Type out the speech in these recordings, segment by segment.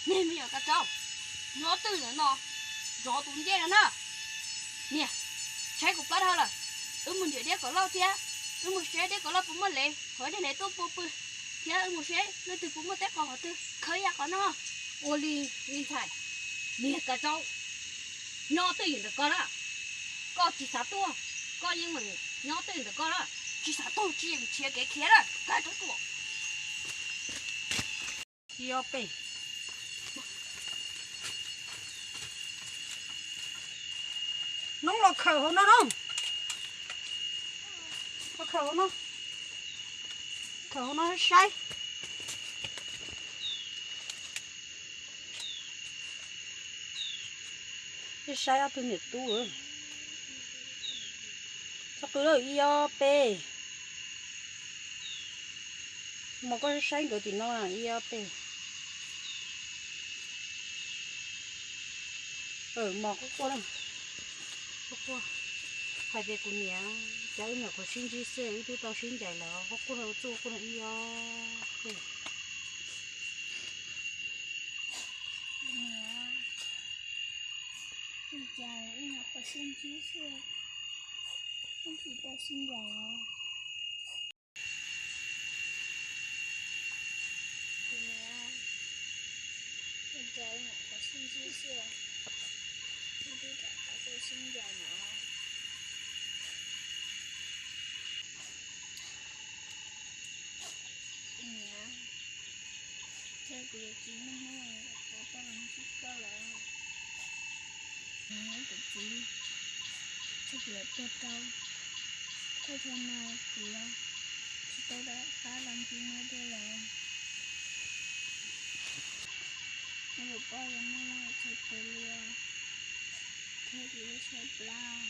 Niag me nyuam kav tsauv, nyob twj ywm ntawm no, zov tus ncej no na. Niam, tshaib kuv plab dhau lawm, wb mus nrhiav dej kom loj thiab, wb mus saib dej kom loj puas muaj lev, qhov dej lev tuaj pua pw, thiab wb mus saib leej twg puas muaj teb qos qhov twg khawb ib yam qhov no. Ua li me ntxhais, niag kav tsauv, nyob twj ywm ntawm koj na, koj tsis xav tuaj, koj yeej meem nyob twj ywm ntawm koj na, tsis xav tuaj tsis yeem nrhiav kev khiav na, kav tsauv tuaj. Ib ob peb. Noob los khawm hauv no no. Los khawm hauv no. Khawm hauv no saib. Saib ob tug niam tub. Txhob qw, ib ob peb. Mos koj saib nkawd tim no, ib ob peb. Mos quaj quaj, quaj quaj. Hais tias kuv niam, cas wb nyuam qhuav sib ntsib xwb wb twb tau sib ncaim lawm, quaj quaj txuj quaj ib ob peb. Cas wb nyuam qhuav sib ntsib xwb, wb twb tau sib ncaim lawm. Kuv niam, cas wb nyuam qhuav sib ntsib xwb, wb twb rov qab tau sib ncaim lawm. Kuv niam, thiab kuv yuav tsis muaj hnub uas rov qab los ntsib koj lawm. Kuv txiv, txog kuv yuav tuag rau, txog thaum no kuv yuav tsis tau rov qab los ntsib nej dua lawm. Kuv yuav poj yuav muaj txhais tes li os, thiab kuv yuav tshaib plab.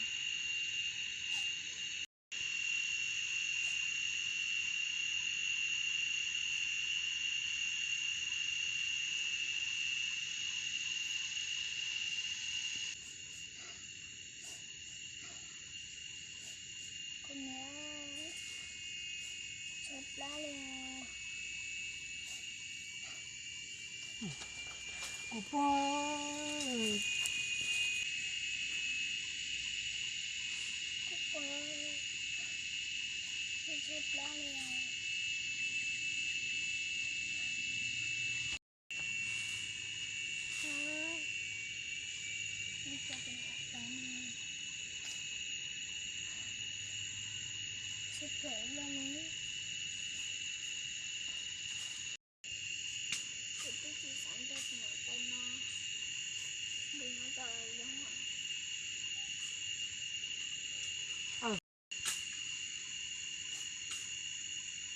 Kuv niam, tshaib plab li. Kuv pog, kuv pog, tshaib plab li.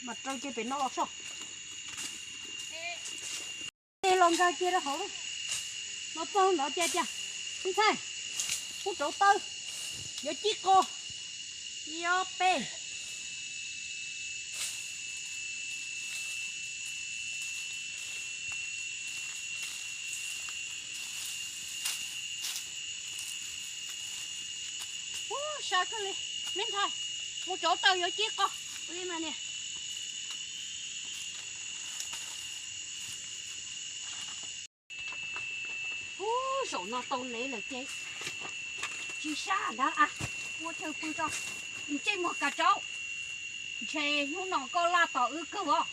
Mas rau kiag pem no los soj. Tej los nkag kiag rau hauv, los txog ntawd cia cia. Me ntxhais, kuv rauv taws, yuav cib qos. Ib ob peb. Ub, sab kawg li. Me ntxhais, mus rauv taws yuav cib qos li mas niam. Ub, zaum no tau lev lawm ces tsis sab ntag a. Ua chaw pw tso. Ntsej muag kav tsauv, ntshe hnub no koj laj tos wb kawg os.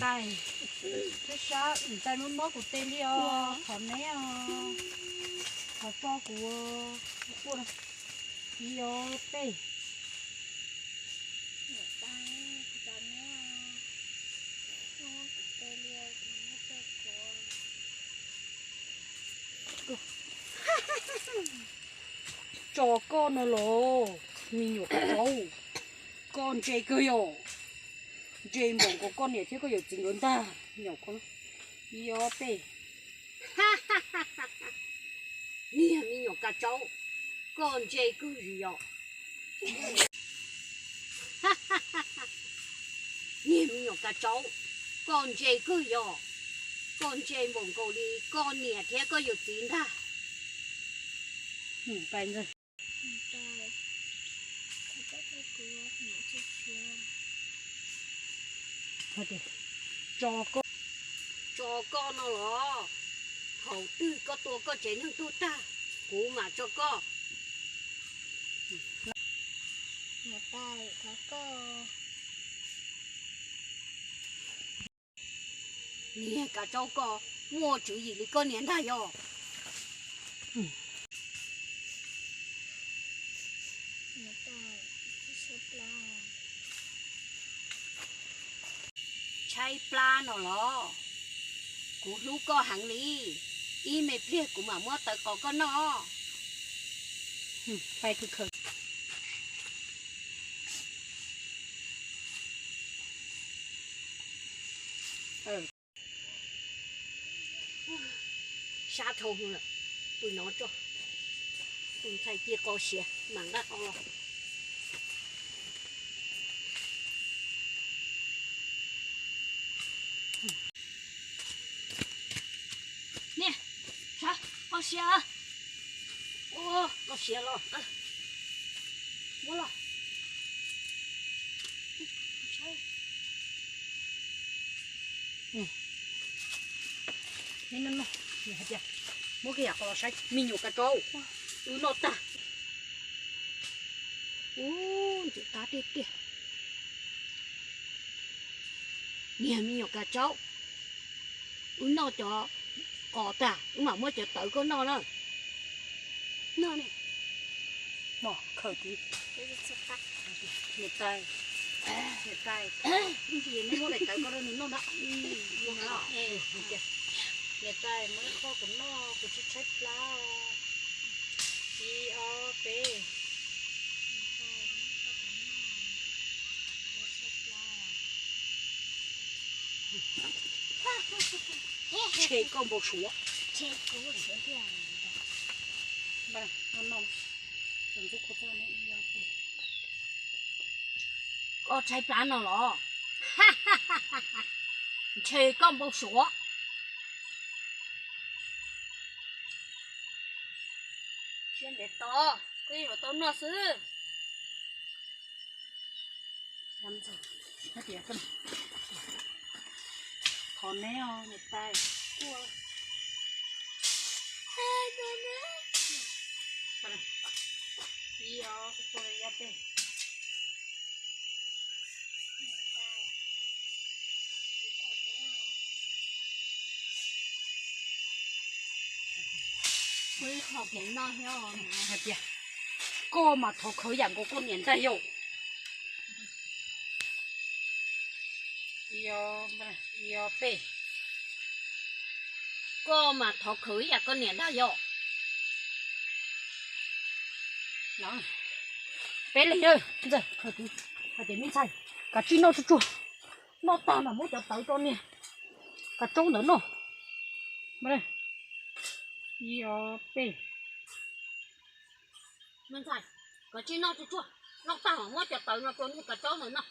Tais, sab sab, tais mob mob kuv tes li os, thov neb os, thov tso kuv, kuv quaj, ib ob peb. Tso koj no los, me nyuam kav tsauv, koj ntse kawg yom, ntse npaum nkaus koj niam thiab koj yawm txiv nkawd ntag, me nyuam ko, ib ob peb. Niag me nyuam kav tsauv, koj ntse kawg yom. Niag me nyuam kav tsauv, koj ntse kawg yom, koj ntse npaum nkaus li koj niam thiab koj yawm txiv ntag. Tso koj, tso koj no los, thaum twg koj tua koj tsev neeg tuag tag, kuv mam tso koj. Niag Kav Tsaub, koj muaj tswv yim li koj niam ntag yog. Tshaib plab no los? Kuv hlub koj heev li, ib me pliag kuv mam muab tawv qos koj noj. Sab dhau lawm, pw no tso, tus ntxhais cia qos siav mam nqa qos los. Niam, saib, qos siav, qos siav los, muab los. Muab kiag yam qos los saib me nyuam Kav Tsaub, wb noj tag. Ub, ntxim qab tiag tiag. Niag me nyuam Kav Tsaub, wb noj cov qos tag wb mam muab cov tawv koj noj na. Noj, mom khaws tid. Niam tais, niam tais, ib ntsis neb muab daim tawv koj rau nws noj ntag. Niam tais, muab ib qho kuv noj, kuv tshaib tshaib plab. Ib ob peb. Ntshe koj npau suav. Koj tshaib plab no los? Ntshe koj npau suav. Siab ntev to, koj yuav tau noj xwb. Thov neb os niam tais. Ib ob, kuv tua ya peb. Hais tias koj mas thov khawv yam nkaus koj niam ntag yom. Ib ob peb. Koj mas thov khawv ib yam koj niam ntag yom. Peb leeg, ntxawg, hais tias me ntxhais, kav tsij noj tsuag tsuag, noj tag mas muab cov tawv rau niag Kav Tsaub ntawd noj. Ib ob peb. Me ntxhais, kav tsij noj tsuag tsuag, noj tag mas muab cov tawv no rau niag Kav Tsaub ntawd noj.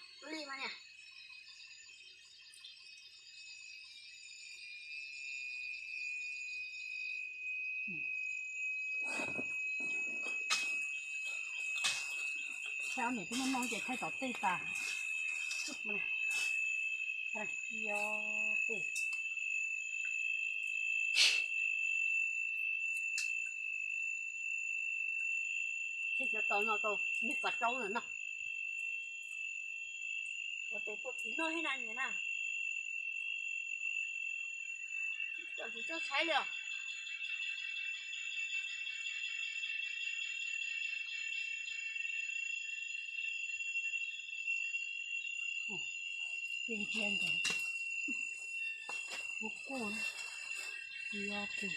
Thaij ob niam tub no no ces thaij tom tej tas. Ib ob peb. Tseg cov tawv no rau niag Kav Tsaub ntawd noj. Ua tes tuaj txiv noj thiab na niam na. Tsis txawj tshaib li os. Ntsia ntawd, kuv quaj, tsis yog tus.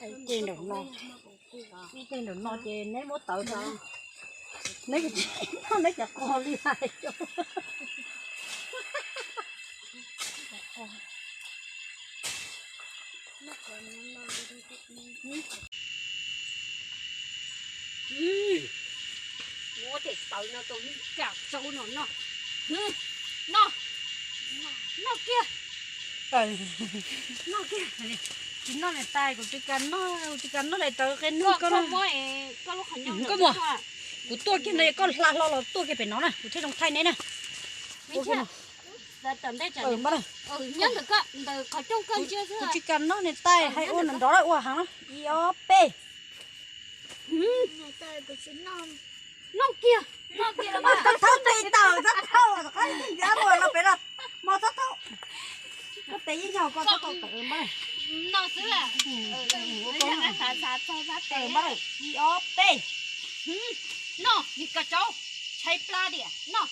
Ib ce nraum no, ib ce nraum no ces neb muab tawv tso. Neb tsis noj neb cov qos li hais. Muab tej tawv no rau niag Kav Tsaub no noj. Noj. Noj kiag. Noj kiag. Tsis noj niam tais, kuv tsis kam noj, kuv tsis kam noj daim tawv qe noj koj no. Koj muab, koj muab. Kuv tuaj kiag no, koj hla hlo los tuaj kiag pem no na, kuv thiaj zoo thaij neb na. Nyob ntawm koj, ntawm qhov rooj koj ntsia xwb. Kuv tsis kam noj niam tais, hais ua nrov nrov ua heev na. Ib ob peb. Noj kiag, noj kiag los mas. Txhob thauj tes tawm, txhob thauj, txhob thauj, txhob thauj, los pem los, mos txhob thauj. Koj tes yeej yog koj txhob thauj tawm mas. Noj xwb. Xav xav txog xav tes mas. Ib ob peb. Noj, niag kav tsauv, tshaib plab tiag, noj.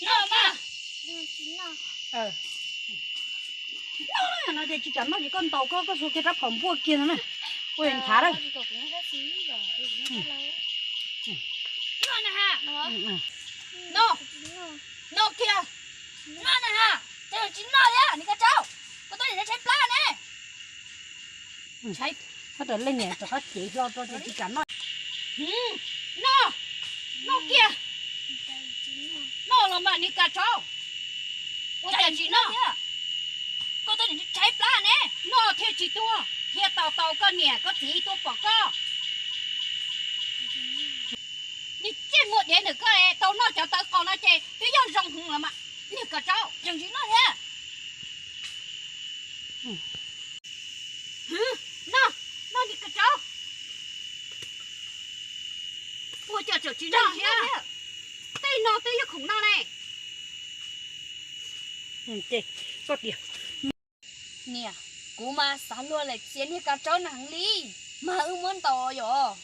Noj mas. Noj no ces tsis kam noj ces koj ntaus koj, koj xuas kiag rab phom npuaj kiag no na. Ua ntshav lawm. Noj na ha. Noj, noj kiag. Noj na ha. Ces tsis noj thiab niag kav tsauv, koj tuaj niam tshaib plab ne. Hab raws leej niam rov qab cev hlo rau ces tsis kam noj. Noj, noj kiag. Noj los mas niag kav tsauv. Ua cas tsis noj thiab? Koj tuaj niam tshaib plab ne, noj thiaj tsis tuag, thiaj tau tau koj niam koj txiv tuaj pom koj. Niag ntsej muag diav ntawm koj, tau noj cov tawv qos no ces twb yog zoo heev los mas, niag kav tsauv tseem tsis noj thiab. Noj, noj niag kav tsauv. Ua cas tseem tsis noj thiab? Tej no twb yog khoom noj ne. Niam, kuv mas xav luag laim txias niag kav tsawb no heev li, mas wb muab ntaus yom.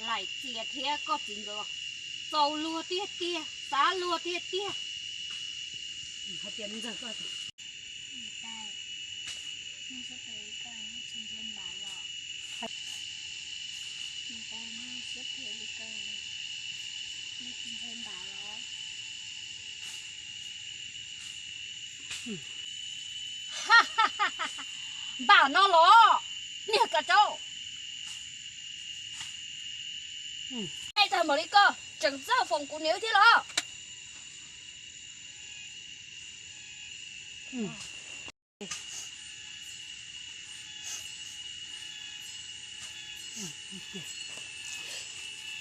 Laim txias thiab koj txiv nkawd txaus luag tiag tiag, xav luag tiag tiag. Hais tias ntxawg koj, npam no los niag kav tsau. Ej, tag mam li koj tseem txawj foom kuv niam wb thiab los?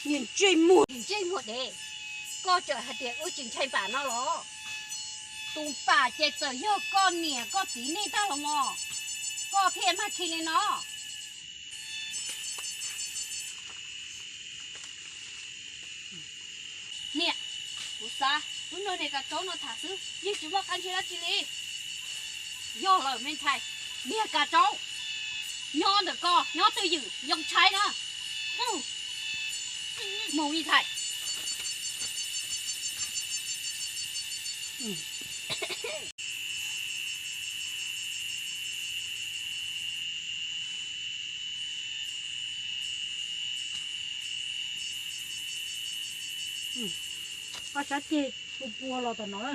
Niag ntsej muag, ntsej muag dev, koj tseem hais tias wb tsis ntshai npam no los? Tus npam ces txawm yog koj niam koj txiv nej tag los mos, koj thiaj mag khi li no. Niam, kuv xav wb nrog niag kav tsau no tham xwb, yeej tsis muaj qab ntsej dab tsi li. Yog lawm me ntxhais, niag kav tsau nyob ntawm koj, nyob twj ywm yoo tshaib na. Mus me ntxhais. Koj sab ceg pua pua los tom no na.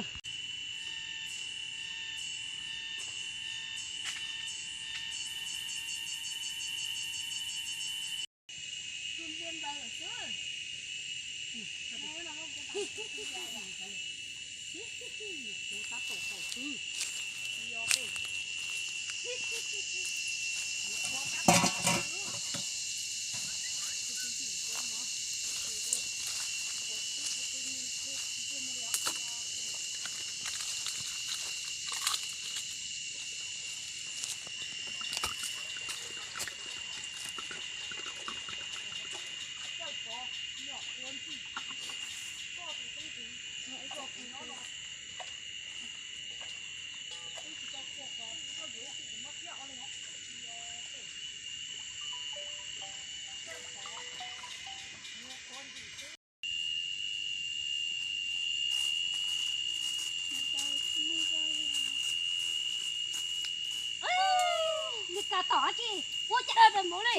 Nws kav tom dab tsi, ua cas mus li.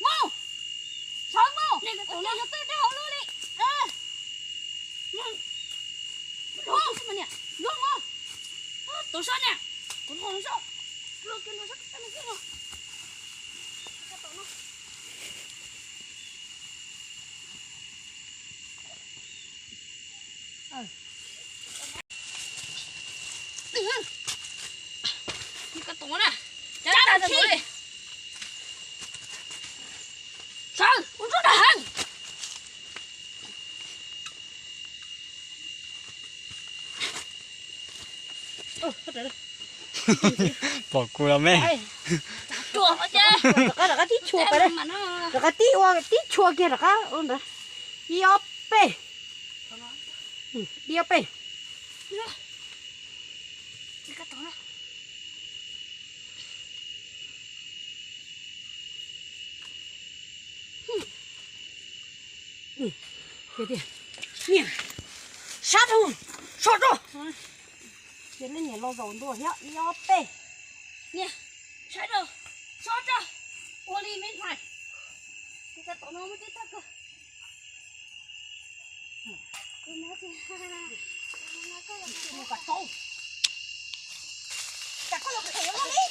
Mus, sawv mus, ua cas yog twb dag hauv lub li. Mus, mus, mus, tus sab niam, kuv hlo sab, los kiag los sab. Mus, mus, mus. Pom kuv los me. Rov qab tib tshua kiag rov qab ntawd. Ib ob peb. Ib ob peb. Niam, sab rau, so rau. Ces leej niam los zaum ntua thiab, ib ob peb. Niam, sab rau, so rau. Ua li me ntxhais. Ces tom no muaj tib tag kawg. Cas koj yuav phem ua luaj li?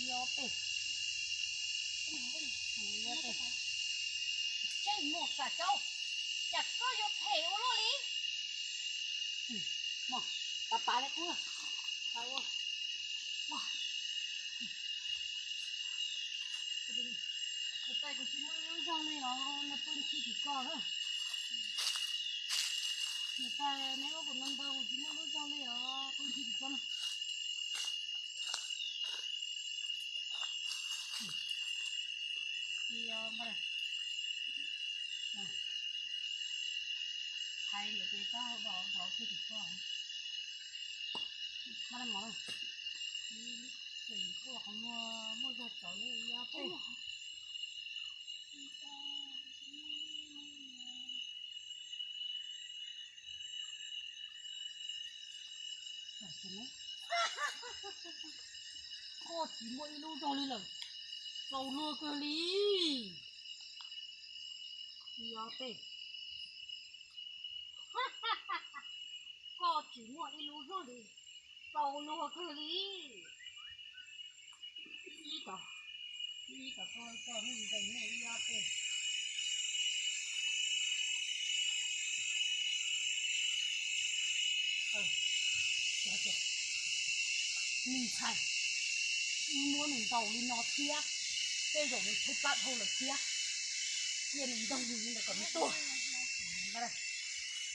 Ib ob peb. Tseem muaj kav tsau, cas koj yuav phem ua luaj li? Mog, pav pav li qub. Ua, ua. Tus tais kuv tsis muaj ib lub zog li os, nws pw ncig tim ko na. Tus tais neb ua kuv ntau ntau, kuv tsis muaj lub zog li os, pw ncig tim ko na. Hais niam ces tau hau dos zov kiag tim ko. Maj mov, kuj qhov muaj muaj zog tawv li ib ob peb. Koj tsis muaj ib lub zog li lawm, txaus luag kawg li. Ib ob peb. Koj tsis muaj ib lub zog li, txaus luag kawg li. Ib tog, ib tog koj coj hnub ntees nej ib ob peb. Me ntxhais, wb muab nws ntaus li no thiab, tej zaum nws tshaib plab dhau lawm thiab. Cia nws nrog nws ntawd kom nws tuag.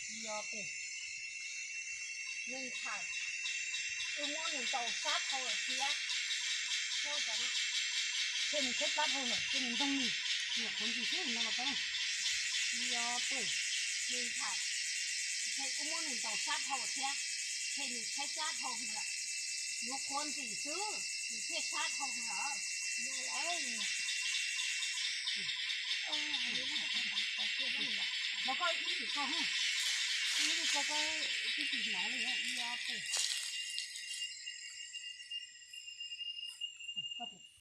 Ib ob peb. Me ntxhais, wb muab nws ntaus sab dhau lawm thiab. Tshem nws tshaib plab dhau lawm, tshem nws ntog nws, nyuam qhuav ntsis xwb no los tau. Ib ob peb, me ntxhais, tshem wb muab nws ntaus sab dhau lawm thiab, tshem nws tshaib plab dhau lawm. Nyuam qhuav ntsis xwb nws thiaj sab dhau lawm. Los koj ib tsis koj, ib tsis koj, koj twb tsis hnov li, ib ob peb. Koj tus